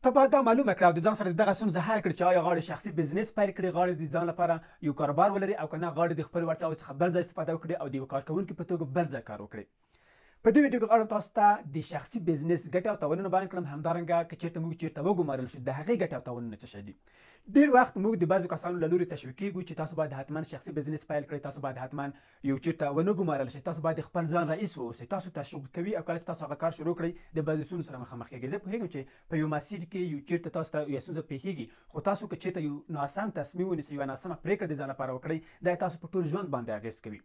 ته باید دا معلومه کړې او د ځان سره دغه ستونزه حل کړې چې آیا غواړې شخصي بزنس پیل کړې، غواړې د ځان لپاره یو کاروبار ولرې او که نه غواړې د خپلو وړتیاوو څخه بل ځای استفاده وکړې او د یو کارکوونکي په توګه بل ځای کار وکړې. په دې ویډیو کې غواړم تاسو ته د شخصي بزنس ګټې او تاوانونه بیان کړم، همدارنګه که چېرته موږ چېرته وګمارل شو د هغې ګټې او تاوانونه څه شی دي. ډېر وخت موږ د بعضو کسانو له لوري تشویقېږو چې تاسو باید حتما شخصي بزنس پیل کړئ، تاسو باید حتما یو چېرته ونه ګمارل شئ، تاسو باید خپل ځان رئیس واوسئ. تاسو تشویق کوي او کله چې تاسو هغه کار شروع کړئ د بعضو ستونزو سره مخامخ کېږئ. زه پوهېږم چې په یو مسیر کې یو چېرته تاسو ته یوه ستونزه پېښېږي، خو تاسو که چېرته یو ناسم تصمیم ونیسئ، یوه ناسمه پرېکړه د ځان لپاره وکړئ، دا تاسو په ټول ژوند باندې اغېز کوي.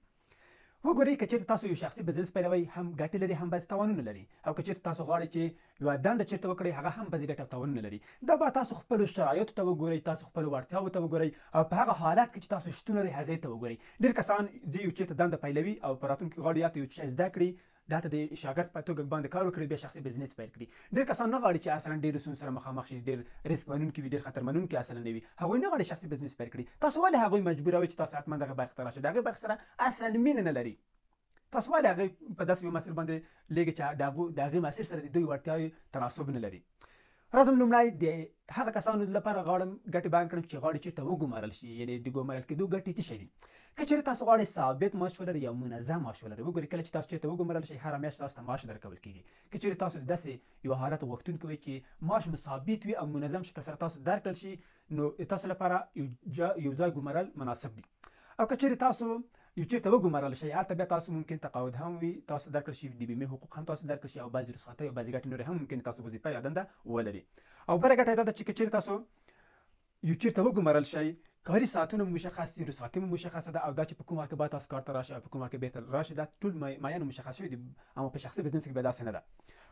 وګورئ که چېرته تاسو یو شخصي بزنس پیلوئ، هم ګټې لري هم بعضې تاوانونه لري، او که چېرته تاسو غواړئ چې یوه دنده چېرته وکړئ هغه هم بعضې ګټې او تاوانونه لري. دا باید تاسو خپلو شرایطو ته وګورئ، تاسو خپلو وړتیاوو ته وګورئ او په هغه حالت کې چې تاسو شتون لرئ هغې ته وګورئ. ډېر کسان ځي یو چېرته دنده پیلوي او په راتلونکي کې غواړي یا ته یو څه زده کړي، دلته د شاګرد په توګه باندې کار وکړي، بیا شخصي بزنس پیل کړي. ډېر کسان نه غواړي چې اصلا ډېرو ستونزو سره مخامخ شي، ډېر ریسک منونکي وي، ډېر خطر منونکي اصلا نه وي، هغوی نه غواړي شخصي بزنس پیل کړي. تاسو ولې هغوی مجبوروئ چې تاسو حتما دغه برخې ته راشئ؟ د هغې برخې سره اصلا مینه نه لري. تاسو ولې هغې په داسې یو مسیر باندې لېږئ چې د هغې مسیر سره د دوی وړتیاوې تناسب نه لري؟ راځم لومړی د هغه کسانو لپاره غواړم ګټې بیان کړم چې غواړي چېرته وګمارل شي، یعنې د ګمارل کېدو ګټې څه شی دي. که چېرې تاسو غواړئ ثابت معاش ولرئ یا منظم معاش ولرئ، وګورئ کله چې تاسو چېرته وګمارل شئ هره میاشت تاسو ته معاش درکول کېږي. که چېرې تاسو د داسې یو حالت غوښتونکي وئ چې معاش مو ثابت وي او منظم شکل سره تاسو درکړل شي، نو تاسو لپاره یو ځای ګمارل مناسب دي. او که چېرې تاسو یو چېرته وګمارل شئ، هلته بیا تاسو ممکن تقاعد هم وي تاسو درکړل شي، د بیمې حقوق هم تاسو درکړل شي او بعضې رخصتۍ او بعضې ګټې نورې هم ممکن تاسو وظیفه یا دنده ولري. او بله ګټه یې دا ده چې که چېرې تاسو یو چېرته وګمارل شئ، کاري ساعتونه مو مشخص دي، رخصتي مو مشخصه ده، او دا چې په کوم وخت کې باید تاسو کار ته راشئ او په کوم وخت کې بېرته راشئ دا ټول معین مشخص شوي دي، اما په شخصي بزنس کې بیا داسې نه ده.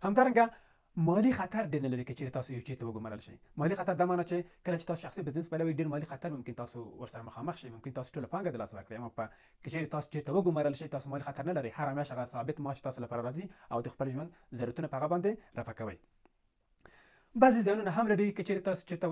همدارنګه مالي خطر ډېر نه لري که چېرې تاسو یو چېرته وګمارل شئ. مالي خطر دا معنا چې کله چې تاسو شخصي بزنس پیلوئ ډېر مالي خطر ممکن تاسو ورسره مخامخ شئ، ممکن تاسو ټوله پانګه د لاسه ورکړئ، اما که چېرې تاسو چېرته وګمارل شئ تاسو مالي خطر نه لرئ، هره میاشت هغه ثابت معاش تاسو لپاره راځي او د خپل ژوند ضرورتونه په هغه باندې رفع کوئ. بعضې زیانونه هم لري که چېرې تاسو چېرته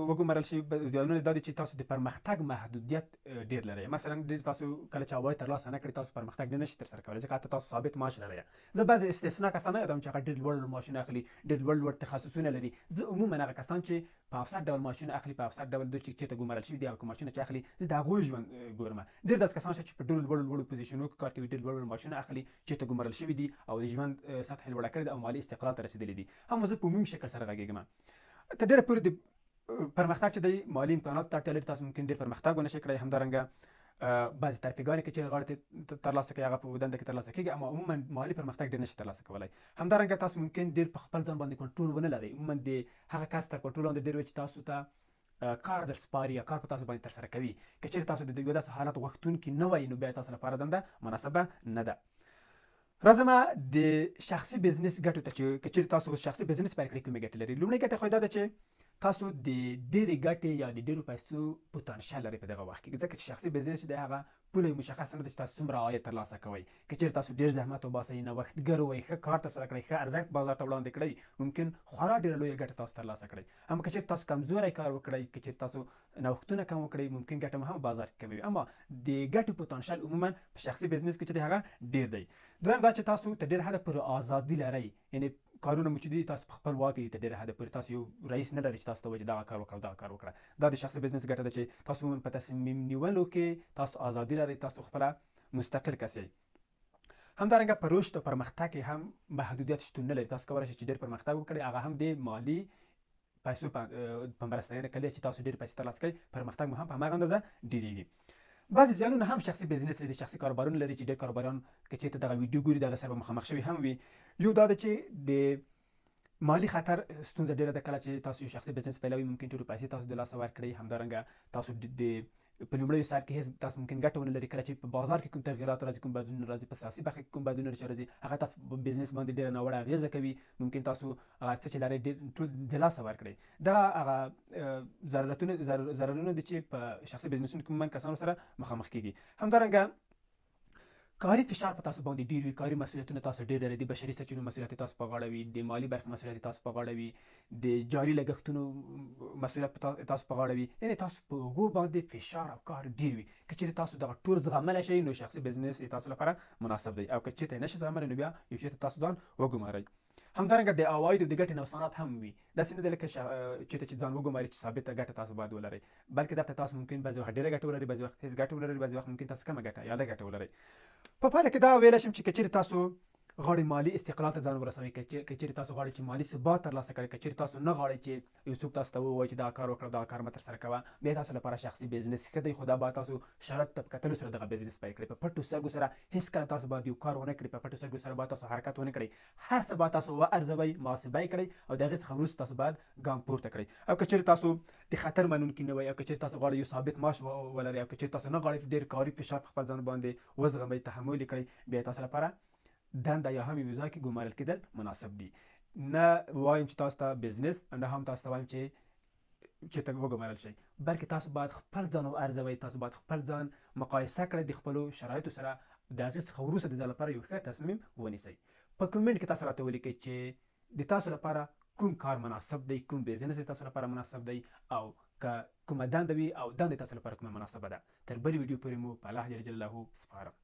وګمارل شئ. زیانونه دا دي چې تاسو د پرمختګ محدودیت ډېر لرئ. مثلا ډېر تاسو کله چې عواید ترلاسه نه کړئ تاسو پرمختګ نه شئ ترسره کولی، ځکه حتی تاسو ثابت معاش لرئ. زه بعضې استثنا کسان نه یادوم چې هغه ډېر لوړ لوړ معاشونه اخلي، ډېر لوړ لوړ تخصصونه لري. زه عموما هغه کسان چې په اوسط ډول معاشونه اخلي، په اوسط ډول دوی چې چېرته ګمارل شوي دي هغه کوم معاشونه چې اخلي، زه د هغوی ژوند ګورم. ډېر داسې کسان شته چې په ډېرو لوړو لوړو پوزیشنونو کې کار کوي، ډېر لوړ لوړ معاشونه اخلي، چېرته ګمارل شوي دي او د ژوند سطح یې لوړه کړې ده او مالي استقلال ته رسېدلي دي. هم زه په عمومي شکل سره غږېږم. تر ډېره پورې د پرمختګ چې دی مالي امکاناتو ته اړتیا لري، تاسو ممکن ډېر پرمختګ ونه شئ کړی. همدارنګه بعضې ترفیعګانې که چېرې غواړئ ترلاسه کړئ هغه په دنده کې ترلاسه کېږي، اما عموما مالي پرمختګ ډېر نه شئ ترلاسه کولی. همدارنګه تاسو ممکن ډېر په خپل ځان باندې کنټرول ونه لرئ، عموما د هغه کس تر کنټرول لاندې ډېر وي چې تاسو ته کار در سپاري یا کار په تاسو باندې ترسره کوي. که چېرې تاسو د یو داسې حالت غوښتونکي نه وئ نو بیا تاسو لپاره دنده مناسبه نه ده. راځم د شخصي بزنس ګټو ته چې که چېرې تاسو شخصي بزنس پیل کړئ کومې ګټې لري. لومړۍ ګټه خو دا ده چې تاسو د ډېرې ګټې یا د ډېرو پیسو پوتانشیل لرئ په دغه وخت کې، ځکه چې شخصي بزنس چې دی هغه پوله مشخصه نه ده چې تاسو څومره عاید ترلاسه کوئ. که چېرې تاسو ډېر زحمت وباسئ، نوښتګر وئ، ښه کار ترسره کړئ، ښه ارزښت بازار ته وړاندې کړئ، ممکن خورا ډېره لویه ګټه تاسو ترلاسه کړئ. اما که چېرې تاسو کمزوری کار وکړئ، که چېرې تاسو نوښتونه کم وکړئ، ممکن ګټه مو هم بازار کې کمه وي. اما د ګټې پوتانشیل عموما په شخصي بزنس کې چې دی هغه ډېر دی. دویم دا چې تاسو تر ډېره حده پورې ازادي لرئ، یعنې کارونه مو چې دي تاسو په خپل واک کې دي تر ډېره حده پورې، تاسو یو رئیس نه لرئ چې تاسو ته وایي چې دغه کار وکړه او دغه کار وکړه. دا د شخصي بزنس ګټه ده چې تاسو عموما په تصمیم نیولو کې تاسو ازادي لرئ، تاسو خپله مستقل کس یئ. همدارنګه په رشد او پرمختګ کې هم محدودیت شتون نه لري، تاسو کولی شئ چې ډېر پرمختګ وکړئ، هغه هم د مالي پیسو په مرسته، یعنې کله چې تاسو ډېر پیسې ترلاسه کړئ پرمختګ مو هم په هماغه اندازه ډېرېږي. بعضې زیانونه هم شخصي بزنس لري، شخصي کاروبارونه لري چې ډېر کاروباران که چېرته دغه ویډیو ګوري دغه سره به مخامخ شوي هم وي. یو دا ده چې د مالي خطر ستونزه ډېره ده. کله چې تاسو یو شخصي بزنس پیلوئ ممکن ټولې پیسې تاسو د لاسه ورکړئ. همدارنګه تاسو د په لومړیو سر کې هېڅ تاسو ممکن ګټه ونه لرئ. کله چې په بازار کې کوم تغیرات راځي، کوم بدلونونه راځي، په سیاسي برخه کې کوم بدلونونه راځي، هغه تاسو په بزنس باندې ډېره ناوړه اغېزه کوي، ممکن تاسو هغه څه چې لرئ ډېر ټول د لاسه ورکړئ. دا هغه ضررونه دي چې په شخصي بزنسونو کې عموما کسانو سره مخامخ کېږي. همدارنګه کاري فشار په تاسو باندې ډېر وي، کاري مسؤلیتونه تاسو ډېر لرئ، د بشري سرچینو مسؤلیت تاسو په غاړه وي، د مالي برخې مسؤلیت تاسو په غاړه وي، د جاري لګښتونو مسؤلیت تاسو په غاړه وي، یعنې تاسو په اوږو باندې فشار او کار ډېر وي. که چېرې تاسو دغه ټول زغملی شئ نو شخصي بزنس یې تاسو لپاره مناسب دی، او که چېرته یې نشئ زغملی نو بیا یو چېرته تاسو ځان وګمارئ. همدارنګه د عوایدو د ګټې نوسانات هم وي. داسې نه دی لکه چېرته چې ځان وګماري چې ثابته ګټه تاسو باید ولرئ، بلکې دلته تاسو ممکن بعضې وخت ډېره ګټه ولرئ، بعضې وخت هېڅ ګټه ولرئ، بعضې وخت ممکن تاسو کمه ګټه یا لږه ګټه ولرئ. په پایله کې دا ویلی شم چې که چېرې تاسو غواړئ مالي استقلال ته ځان ورسوئ، که چېرې تاسو غواړئ چې مالي ثبات ترلاسه کړئ، که چېرې تاسو نه غواړئ چې یو څوک تاسو ته ووایي چې دا کار وکړه دا کار مه ترسره کوه، بیا تاسو لپاره شخصي بزنس ښه دی، خو دا باید تاسو شرایط ته په کتلو سره دغه بزنس پیل کړئ. په پټو سترګو سره هېڅکله تاسو باید یو کار ونه کړئ، په پټو سترګو سره باید تاسو حرکت ونه کړئ. هر څه باید تاسو وارزوئ، محاسبه یې کړئ او د هغې څخه وروسته تاسو باید ګام پورته کړئ. او که چېرې تاسو د خطر منونکي نه وئ، او که چېرې تاسو غواړئ یو ثابت معاش ولرئ، او که چېرې تاسو نه غواړئ ډېر کاري فشار په خپل ځان باندې وزغمئ، تحمل یې کړئ، بیا تاسو لپاره دنده یا هم یو ځای کې ګمارل کېدل مناسب دي. نه وایم چې تاسو ته بزنس، نه هم تاسو ته وایم چې چېرته وګمارل شئ، بلکې تاسو باید خپل ځان وارزوئ، تاسو باید خپل ځان مقایسه کړئ د خپلو شرایطو سره، د هغې څخه وروسته د ځان لپاره یو ښه تصمیم ونیسئ. په کومنټ کې تاسو راته ولیکئ چې د تاسو لپاره کوم کار مناسب دی، کوم بزنس د تاسو لپاره مناسب دی، او که کومه دنده وي او دنده تاسو لپاره کومه مناسبه ده. تر بلې ویډیو پورې مو په الله جل جلاله سپارم.